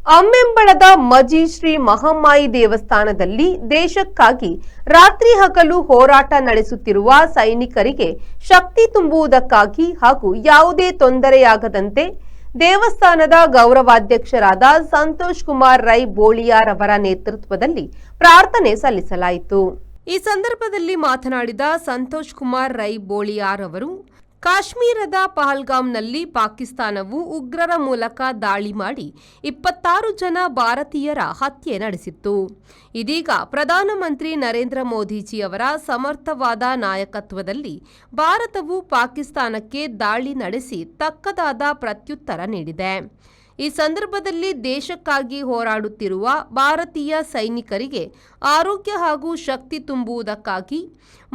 ಅಮ್ಮೆಂಬಳದ ಮಜಿ ಶ್ರೀ ಮಹಮ್ಮಾಯಿ ದೇವಸ್ಥಾನದಲ್ಲಿ ದೇಶಕ್ಕಾಗಿ ರಾತ್ರಿ ಹಗಲು ಹೋರಾಟ ನಡೆಸುತ್ತಿರುವ ಸೈನಿಕರಿಗೆ ಶಕ್ತಿ ತುಂಬುವುದಕ್ಕಾಗಿ ಹಾಗೂ ಯಾವುದೇ ತೊಂದರೆಯಾಗದಂತೆ ದೇವಸ್ಥಾನದ ಗೌರವಾಧ್ಯಕ್ಷರಾದ ಸಂತೋಷ್ ಕುಮಾರ್ ರೈ ಬೋಳಿಯಾರ್ ಅವರ ನೇತೃತ್ವದಲ್ಲಿ ಪ್ರಾರ್ಥನೆ ಸಲ್ಲಿಸಲಾಯಿತು. ಈ ಸಂದರ್ಭದಲ್ಲಿ ಮಾತನಾಡಿದ ಸಂತೋಷ್ ಕುಮಾರ್ ರೈ ಬೋಳಿಯಾರ್ ಅವರು, ಕಾಶ್ಮೀರದ ಪಹಲ್ಗಾಮ್ನಲ್ಲಿ ಪಾಕಿಸ್ತಾನವು ಉಗ್ರರ ಮೂಲಕ ದಾಳಿ ಮಾಡಿ 26 ಜನ ಭಾರತೀಯರ ಹತ್ಯೆ ನಡೆಸಿತ್ತು. ಇದೀಗ ಪ್ರಧಾನಮಂತ್ರಿ ನರೇಂದ್ರ ಮೋದಿಜಿಯವರ ಸಮರ್ಥವಾದ ನಾಯಕತ್ವದಲ್ಲಿ ಭಾರತವು ಪಾಕಿಸ್ತಾನಕ್ಕೆ ದಾಳಿ ನಡೆಸಿ ತಕ್ಕದಾದ ಪ್ರತ್ಯುತ್ತರ ನೀಡಿದೆ. ಈ ಸಂದರ್ಭದಲ್ಲಿ ದೇಶಕ್ಕಾಗಿ ಹೋರಾಡುತ್ತಿರುವ ಭಾರತೀಯ ಸೈನಿಕರಿಗೆ ಆರೋಗ್ಯ ಹಾಗೂ ಶಕ್ತಿ ತುಂಬುವುದಕ್ಕಾಗಿ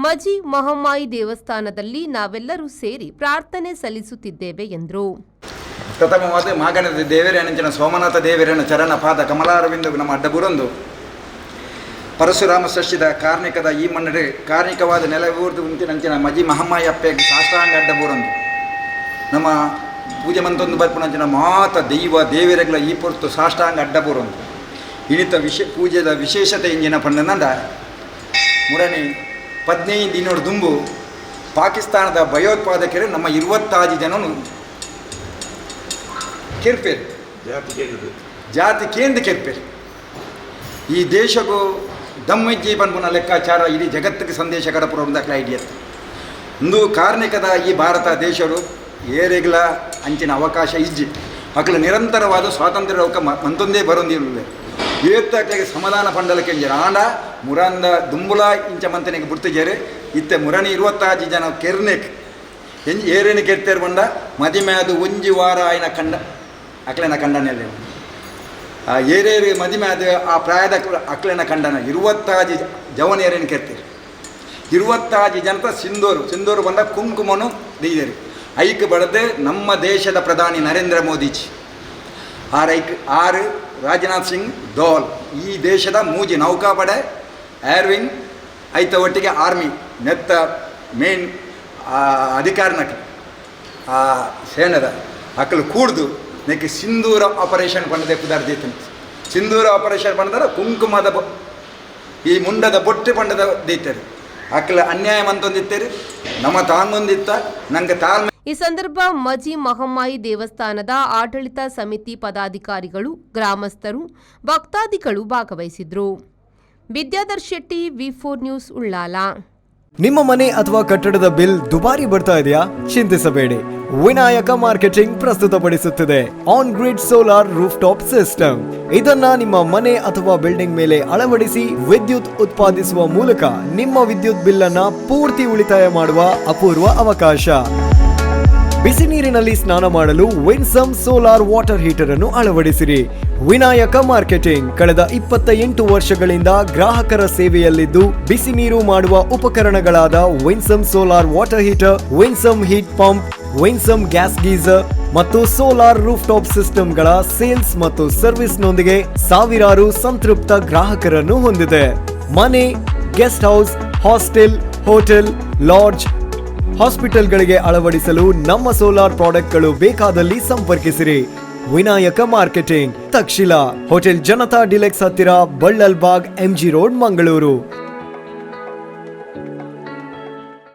ಮಜಿ ಮಹಮ್ಮಾಯಿ ದೇವಸ್ಥಾನದಲ್ಲಿ ನಾವೆಲ್ಲರೂ ಸೇರಿ ಪ್ರಾರ್ಥನೆ ಸಲ್ಲಿಸುತ್ತಿದ್ದೇವೆ ಎಂದರು. ಪ್ರಥಮವಾದ ಮಾಗಣದ ದೇವರೇನಂಚಿನ ಸೋಮನಾಥ ದೇವರೇನ ಚರಣ ಪಾದ ಕಮಲಾರವಿಂದ ನಮ್ಮ ಅಡ್ಡಬುರೊಂದು ಪರಶುರಾಮ ಸೃಷ್ಟಿದ ಕಾರ್ಣಿಕದ ಈ ಮನ್ನಡೆ ಕಾರ್ಣಿಕವಾದ ನೆಲವೂರ್ದು ಉಂತಿನಂಚಿನ ಮಜಿ ಮಹಮ್ಮಾಯಪ್ಪೆಗೆ ಸಾಷ್ಟಾಂಗ ಅಡ್ಡಬೂರೊಂದು ನಮ್ಮ ಪೂಜೆ ಮಂತೊಂದು ಬರ್ಪುನಂಚಿನ ಮಾತ ದೈವ ದೇವರೆಗಳ ಈ ಪೊರ್ತು ಸಾಷ್ಟಾಂಗ ಅಡ್ಡಬೂರೊಂದು. ಇನಿತ ಪೂಜೆದ ವಿಶೇಷತೆ ಇಂಜಿನ ಪಂಡನಂದ ಮುರಣಿ 15 ದಿನೋಡು ದುಂಬು ಪಾಕಿಸ್ತಾನದ ಭಯೋತ್ಪಾದಕರು ನಮ್ಮ 26 ಜನನು ಕೆರ್ಪೇರು. ಜಾತಿ ಕೇಳಿದ್ದು. ಜಾತಿ ಕೇಂದ್ರ ಕೆರ್ಪೇರು. ಈ ದೇಶಕ್ಕೂ ದಮ್ಮಿಜ್ಜಿ ಪನ್ಪುನ ಲೆಕ್ಕಾಚಾರ ಇಡೀ ಜಗತ್ತಿಗೆ ಸಂದೇಶ ಕಡಪುರ ಒಂದಾಕ್ಲ ಐಡಿಯತ್. ಇಂದು ಕಾರ್ಣಿಕದ ಈ ಭಾರತ ದೇಶರು ಏರೆಗ್ಲ ಅಂಚಿನ ಅವಕಾಶ ಇಜ್ಜಿ. ಅಕ್ಲ ನಿರಂತರವಾದ ಸ್ವಾತಂತ್ರ್ಯ ಲೋಕ ಮಂತೊಂದೇ ಬರೊಂದಿಲ್ಲ. ಏತ್ತ ಅಕ್ಲಿಗೆ ಸಮಾಧಾನ ಪಂಡಲ ಕೆಂಜರ ಆಂಡ ಮುರಂದ ದುಂಬುಲ ಇಂಚ ಮಂತನಿಗೆ ಬುರ್ತಿಜೇರು. ಇತ್ತೆ ಮುರಣಿ 26 ಜನ ಕೆರ್ನೆಕ್ ಏರೇನು ಕೆರ್ತೇರು ಬಂಡ ಮದಿಮೆ ಅದು ಒಂಜಿ ವಾರ ಆಯ್ನ ಕಂಡ ಅಕ್ಲೆನ ಕಂಡನೆಲ್ಲ ಆ ಏರೇರು ಮದಿಮೆ ಅದು ಆ ಪ್ರಾಯದ ಅಕ್ಲೆನ ಕಂಡನ 26 ಜವನ ಏರೇನು ಕೆರ್ತೀರಿ. 26 ಜನತ ಸಿಂಧೂರು, ಸಿಂಧೂರು ಬಂದ ಕುಂಕುಮನು ದೀದರು. ಐಕ್ ಬಡದೆ ನಮ್ಮ ದೇಶದ ಪ್ರಧಾನಿ ನರೇಂದ್ರ ಮೋದಿಜಿ ಆರ್, ಐಕ್ ಆರು ರಾಜನಾಥ್ ಸಿಂಗ್ ದೋಲ್, ಈ ದೇಶದ ಮೂಜಿ ನೌಕಾಪಡೆ, ಏರ್ ವಿಂಗ್, ಐತ ಒಟ್ಟಿಗೆ ಆರ್ಮಿ ನೆತ್ತ ಮೇನ್ ಅಧಿಕಾರಿನಕ್ ಆ ಸೇನದ ಅಕ್ಕಲು ಕೂಡ್ದು ನೆಕ್ ಸಿಂಧೂರ ಆಪರೇಷನ್ ಪಂಡದೆ ಪುದಾರ್ ದೀತನ. ಸಿಂಧೂರ ಆಪರೇಷನ್ ಪಂಡದರ ಕುಂಕುಮದ ಈ ಮುಂಡದ ಬೊಟ್ಟೆ ಪಂಡದ ದೀತರು. ಅಕ್ಕಲ ಅನ್ಯಾಯ ಮಂತೊಂದಿತ್ತೇರು, ನಮ್ಮ ತಾಂಗೊಂದಿತ್ತ ನಂಗೆ ತಾಳ್ಮೆ. ಈ ಸಂದರ್ಭ ಮಜಿ ಮಹಮ್ಮಾಯಿ ದೇವಸ್ಥಾನದ ಆಡಳಿತ ಸಮಿತಿ ಪದಾಧಿಕಾರಿಗಳು, ಗ್ರಾಮಸ್ಥರು, ಭಕ್ತಾದಿಗಳು ಭಾಗವಹಿಸಿದ್ರು. ವಿದ್ಯಾಧರ್ ಶೆಟ್ಟಿ, ವಿ4 ನ್ಯೂಸ್, ಉಳ್ಳಾಲ. ನಿಮ್ಮ ಮನೆ ಅಥವಾ ಕಟ್ಟಡದ ಬಿಲ್ ದುಬಾರಿ ಬರ್ತಾ ಇದೆಯಾ? ಚಿಂತಿಸಬೇಡಿ. ವಿನಾಯಕ ಮಾರ್ಕೆಟಿಂಗ್ ಪ್ರಸ್ತುತಪಡಿಸುತ್ತಿದೆ on grid solar roof top system. ಇದನ್ನ ನಿಮ್ಮ ಮನೆ ಅಥವಾ ಬಿಲ್ಡಿಂಗ್ ಮೇಲೆ ಅಳವಡಿಸಿ ವಿದ್ಯುತ್ ಉತ್ಪಾದಿಸುವ ಮೂಲಕ ನಿಮ್ಮ ವಿದ್ಯುತ್ ಬಿಲ್ ಅನ್ನ ಪೂರ್ತಿ ಉಳಿತಾಯ ಮಾಡುವ ಅಪೂರ್ವ ಅವಕಾಶ. ಬಿಸಿ ನೀರಿನಲ್ಲಿ ಸ್ನಾನ ಮಾಡಲು ವಿನ್ಸಮ್ solar water heater ಅನ್ನು ಅಳವಡಿಸಿರಿ. ವಿನಾಯಕ ಮಾರ್ಕೆಟಿಂಗ್ ಕಳೆದ 28 ವರ್ಷಗಳಿಂದ ಗ್ರಾಹಕರ ಸೇವೆಯಲ್ಲಿದ್ದು, ಬಿಸಿ ನೀರು ಮಾಡುವ ಉಪಕರಣಗಳಾದ Winsome solar water heater, Winsome heat pump, Winsome gas geyser ಮತ್ತು solar roof top ಸಿಸ್ಟಮ್ಗಳ sales ಮತ್ತು ಸರ್ವಿಸ್ನೊಂದಿಗೆ ಸಾವಿರಾರು ಸಂತೃಪ್ತ ಗ್ರಾಹಕರನ್ನು ಹೊಂದಿದೆ. ಮನೆ, guest house, hostel, hotel, lodge, ಹಾಸ್ಪಿಟಲ್ಗಳಿಗೆ ಅಳವಡಿಸಲು ನಮ್ಮ ಸೋಲಾರ್ ಪ್ರಾಡಕ್ಟ್ಗಳು ಬೇಕಾದಲ್ಲಿ ಸಂಪರ್ಕಿಸಿರಿ. Vinayaka marketing, Takshashila hotel Janata deluxe ಹತ್ತಿರ, ಬಳ್ಳಲ್ಬಾಗ್, ಎಂಜಿ road, Mangaluru.